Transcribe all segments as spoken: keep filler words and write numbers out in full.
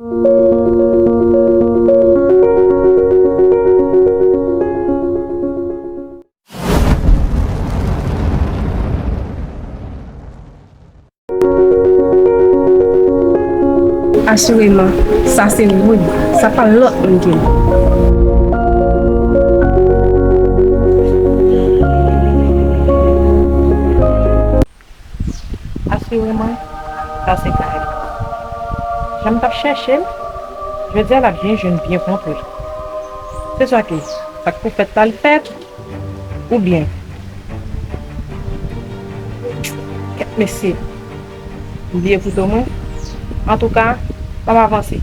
Asireman, sa se Wood, sa pa lòt moun ke li. Asireman, sa se Kayla. Jan m t ap chèche l, jodi a l ap byen jwenn byen kontre. Se swa ke sa k pou fèt la l fèt, oubyen. Kèt mesye, m bliye kouto mwen. Antouka, m ap avanse.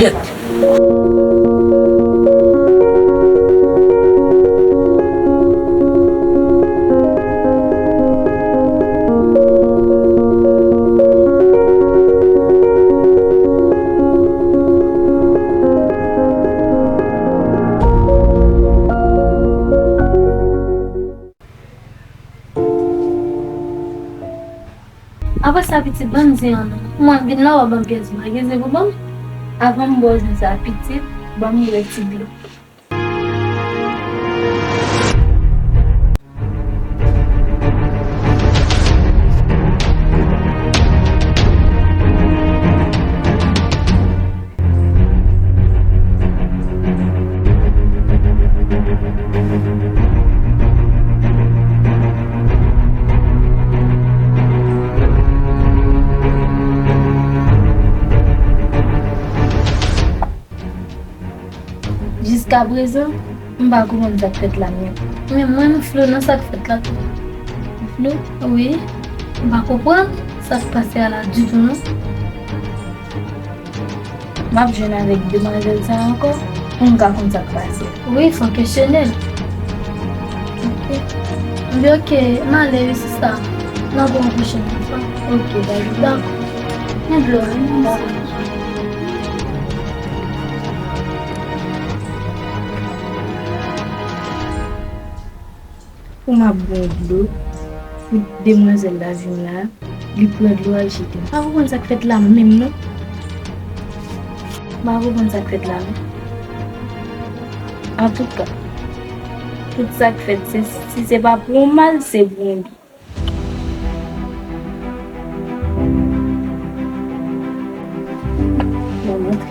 Kèt. Apre sa, pitit, ban m zen an non. Mwen vin la, w ap ban m pyès zen. Gen zen pou ban m? Avan m ba w zen sa, pitit, ban m bwè ti dlo. Jiskaprezan, m pa konprann sa k fèt la menm. Men mwen, m flou nan sa k fèt la tou. Ou flou? Wi. M pa konprann sa k pase a la ditou non. M ap jwenn avèk demwazèl sa a ankò pou m ka konn sa k pase. Wi, fò kesyone l. Ok. M di ok, m ale wi sista. N ap wè yon pwochèn fwa. Ok, daddy, dakò. Men dlo a, men sa. Pou m ap ba w dlo, pou demwazèl la vin la, li pran dlo a, l jete. M pa konprann sa k fèt la menm non. M pa konprann sa k fèt la menm. Antouka, tout sa k fèt, se, si se pa pou yon mal, se pou yon byen. Mwen montre.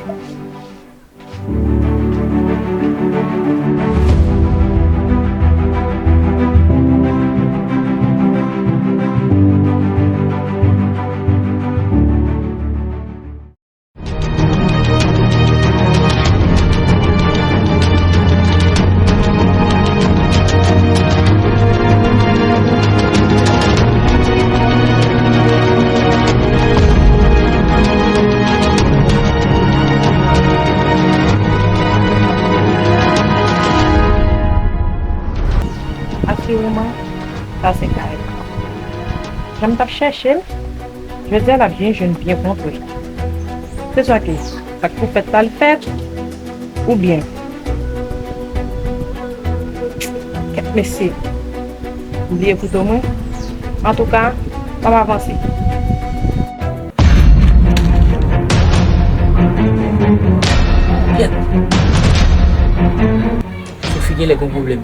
Asireman, sa se kay la. Jan m t ap chèche l, jodi a l ap byen jwenn byen kontre. Se swa ke sa k pou fèt la l fèt, oubyen. Kèt mesye, m bliye kouto mwen. Antouka, n ap avanse. Kèt. Sofi genlè gon pwoblèm.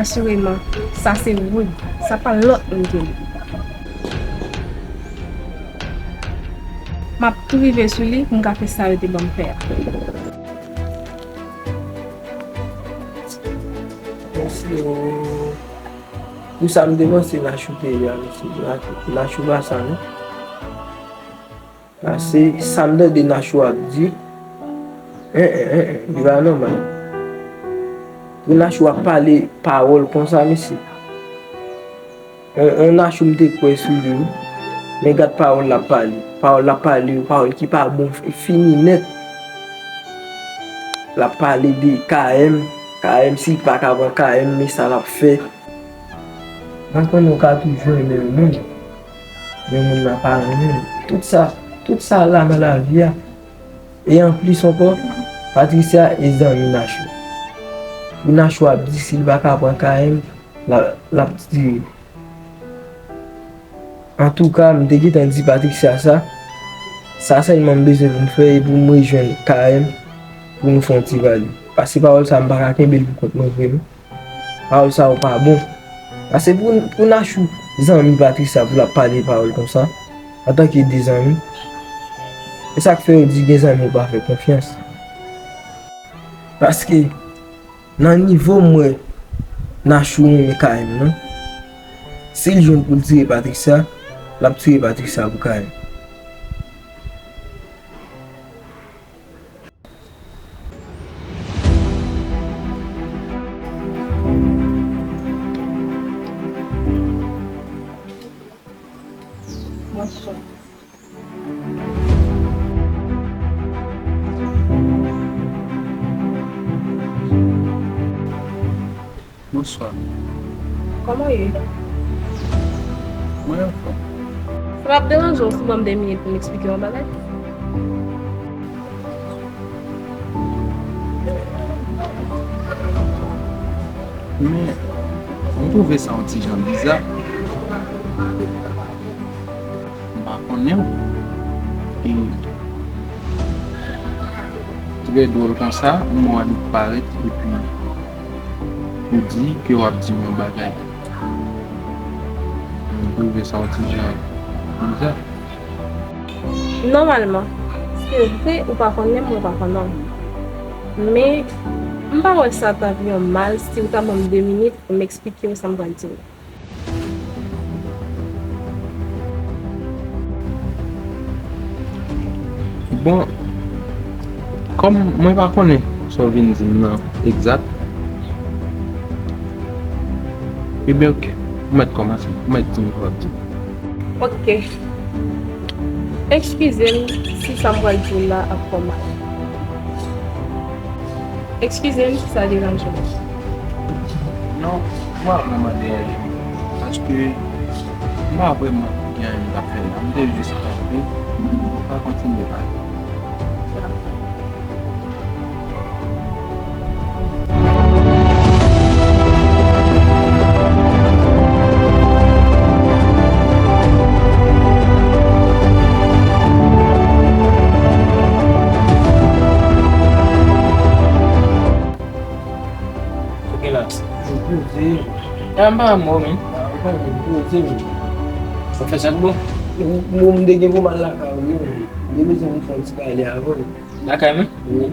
Asireman, sa se Wood, sa pa lòt moun ke li. M ap tou rive sou li pou m ka fè sa yo te ban m fè a. Mesye, o, pou sa m te panse Nachou te ye a, mesye. Nachou, Nachou pa sa, non. Pase sa m tande Nachou ap di, en, en, en, en, li pa nòmal. Pou Nachou ap pale pawòl konsa, mesye. On, on Nachou m te kwè sou li, wi. Men gad pawòl l ap pale. Pawòl l ap pale yo, pawòl ki pa bon, f-, fini nèt. L ap pale de K M. K M, si l pa ka pran K M, men sa l ap fè. Mwen konnen w ka toujou renmen yon moun, men moun nan pa renmen w. Tout sa, tout sa la nan lavi a. E anplis ankò, Patricia e zanmi Nachou. Pou Nachou ap di si l pa ka pran K M, l a, l ap tire. Antouka, m te gentan di Patricia sa. Sa sèlman m bezwen pou m fè e pou m rejwenn K M pou nou fè yon ti pale. Paske pawòl sa, m pa ka kenbe l pou kont mwen vre non. Pawòl sa yo pa bon. Paske pou, pou Nachou, zanmi Patricia, pou l ap pale pawòl konsa, antanke de zanmi, e sa k fè yo di gen zanmi yo pa fè konfyans. Paske, nan nivo m wè Nachou renmen K M nan, si l jwenn pou l tire Patricia, l ap tire Patricia pou K M. Bonswa. Bonswa. Kòman w ye? Mwen anfòm. Sa p ap deranje w si w ban m de minit pou m eksplike w yon bagay? Men, mwen twouve sa yon ti jan biza. M pa konnen w. E trè dwòl konsa, m wè nou parèt epi ou di ke w ap di m yon bagay. M twouve sa yon ti jan biza. Nòmalman, se vre ou pa konnen m, mwen pa konnen w. Men, m pa wè sa t ap yon mal si w ta ban m de minit pou m eksplike w sa m pral di w. Bon, kòm mwen pa konnen sa w vin di m nan egzat, ebyen, oke, ou mèt kòmanse, ou mèt di m sa w ap di m. Oke. Eskize m si sa m pral di w la ap fè w mal. Eskize m si sa deranje w. Non, m pa vrèman deranje m, paske m pa vrèman gen anyen m t ap fè la. M te jis kanpe, m pa kontinye pale. Sa w gen la? Mwen poze. A, m pa mò, men. A, ou pa mò, poze, men. Sa fè sa k bon? Bon, m te gen pou m al lakay ou, wi, men. M te bezwen m fè yon ti pale avè w. Lakay mwen? Wi.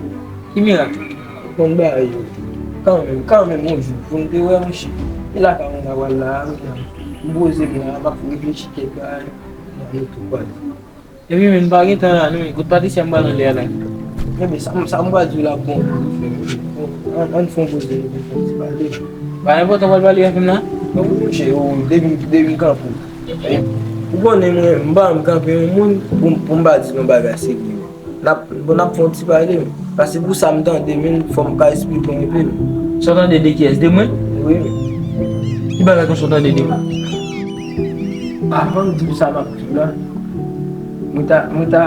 Ki mirak? Ou konn bagay yo. Kanmenm, kanmenm, yon jou, pou m te wè, monchè. E lakay mwen ta pral la, wi, men. M poze m la, m ap reflechi kèk bagay. Nan nou tou pral. Epi menm pa gen tan la non, kout Patricia m pral anlè a la. Ebyen sa, sa m pral di w la bon pou nou fè. Ann, ann fè yon poze, nou fè yon ti pale. Pa enpòtan w pral pale avè m la? Non, monchè, yo, depi, depi m kanpe w. Ou konnen mwen, m pa janm kanpe yon moun pou, pou m pa di yon bagay serye. N ap, bon, n ap fè yon ti pale, men. Paske pou sa m tande, men, fò m ka esplike w enpe, men. Sa w tande de kiyès? De mwen? Wi, men. Ki bagay konsa w tande de mwen? Avan m di w sa m ap di w la, mwen ta, mwen ta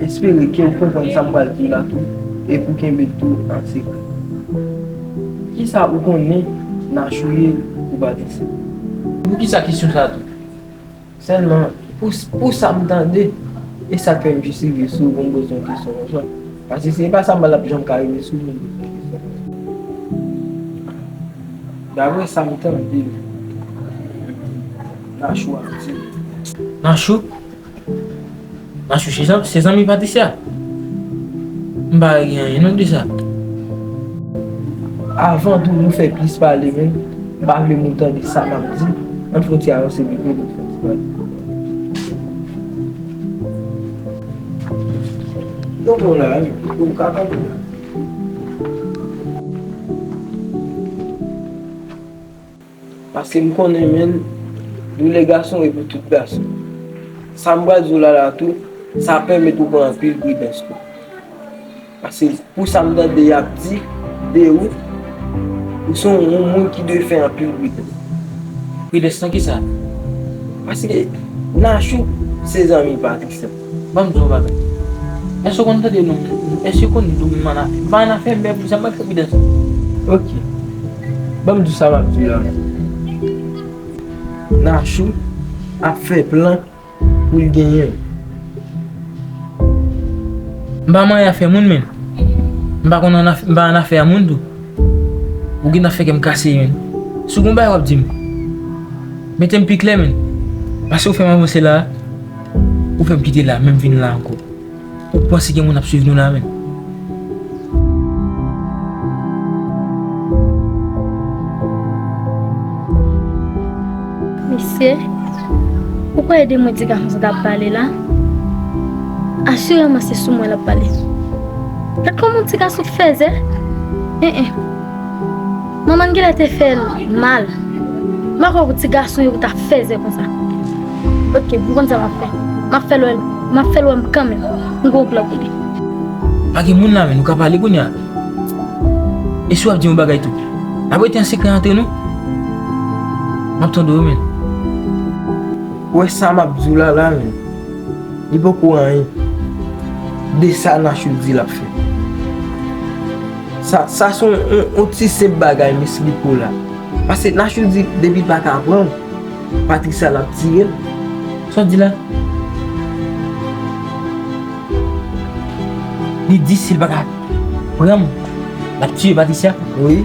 espere ke w konprann sa m pral di w la tou, epi w kenbe l tou an sekrè. Kisa ou konnen Nachou ye pou Patricia? Poukisa kesyon sa a tou? Sèlman, pou, pou sa m tande, e sa k fè m jis rive sou ou pou m poze yon kesyon konsa. Paske se pa sa m pral ap janm ka rive sou ou pou m poze yon kesyon konsa. Daprè sa m tande, Nachou ap di. Nachou? Nachou se zanmi, se zanmi Patricia. M pa gen anyen non de sa. Avan tou nou fè plis pale, men m pa vle moun tande sa m ap di. Ann fè yon ti avanse mikwo pou nou fè yon ti pale. Donk, ou la, wi, ou ka tande la. Paske m konnen, men, doulè gason e pou tout gason. Sa m pral di w la la tou, sa pèmèt ou pran anpil pridans tou. Paske pou sa m tande y ap di de ou, Ou se yon moun ki dwe fè anpil pridans. Pridans nan kisa? Paske Nachou se zanmi Patricia. Ban m di w yon bagay. Èske w konn tande non? Èske w konn di w m ann afè? M pa ann afè, men pou sa m pa fè pridans. Ok. Ban m di w sa m ap di w la. Nachou ap fè plan pou l genyen. M pa manyen afè moun, men. M pa konn ann af-, m pa ann afè a moun tou. Ou gentan fè kè m kase, men. Si w gen yon bagay w ap di m, mete m pi klè, men. Paske ou fè m avanse la, ou fè m kite la, menm vin la ankò. Ou panse gen moun ap swiv nou la, men. Mesye, ou kwè e de mwen ti gason sa t ap pale la? Asireman se sou mwen l ap pale. Gad kòman yon ti gason fèzè. En en. Manman l genlè te fè l mal. M pa kwè pou ti gason yo ta fèzè konsa. Ok, ou konn sa m ap fè. M ap fè l wè, m ap fè l wè m kanmenm. M gen yon plan pou li. Pa gen moun la, men, nou ka pale kounye a. E si w ap di yon bagay tou? N ap rete an sekrè antre nou? M ap tande w, men. Ou wè sa m ap di w la, la, men. Li poko anyen de sa Nachou di l ap fè. Sa, sa se yon, yon, yon ti senp bagay m esplike w la. Paske Nachou di depi l pa ka pran w, Patricia l ap tiye l. Sa w di la? Li di si l pa ka pran m, l ap tiye Patricia? Wi.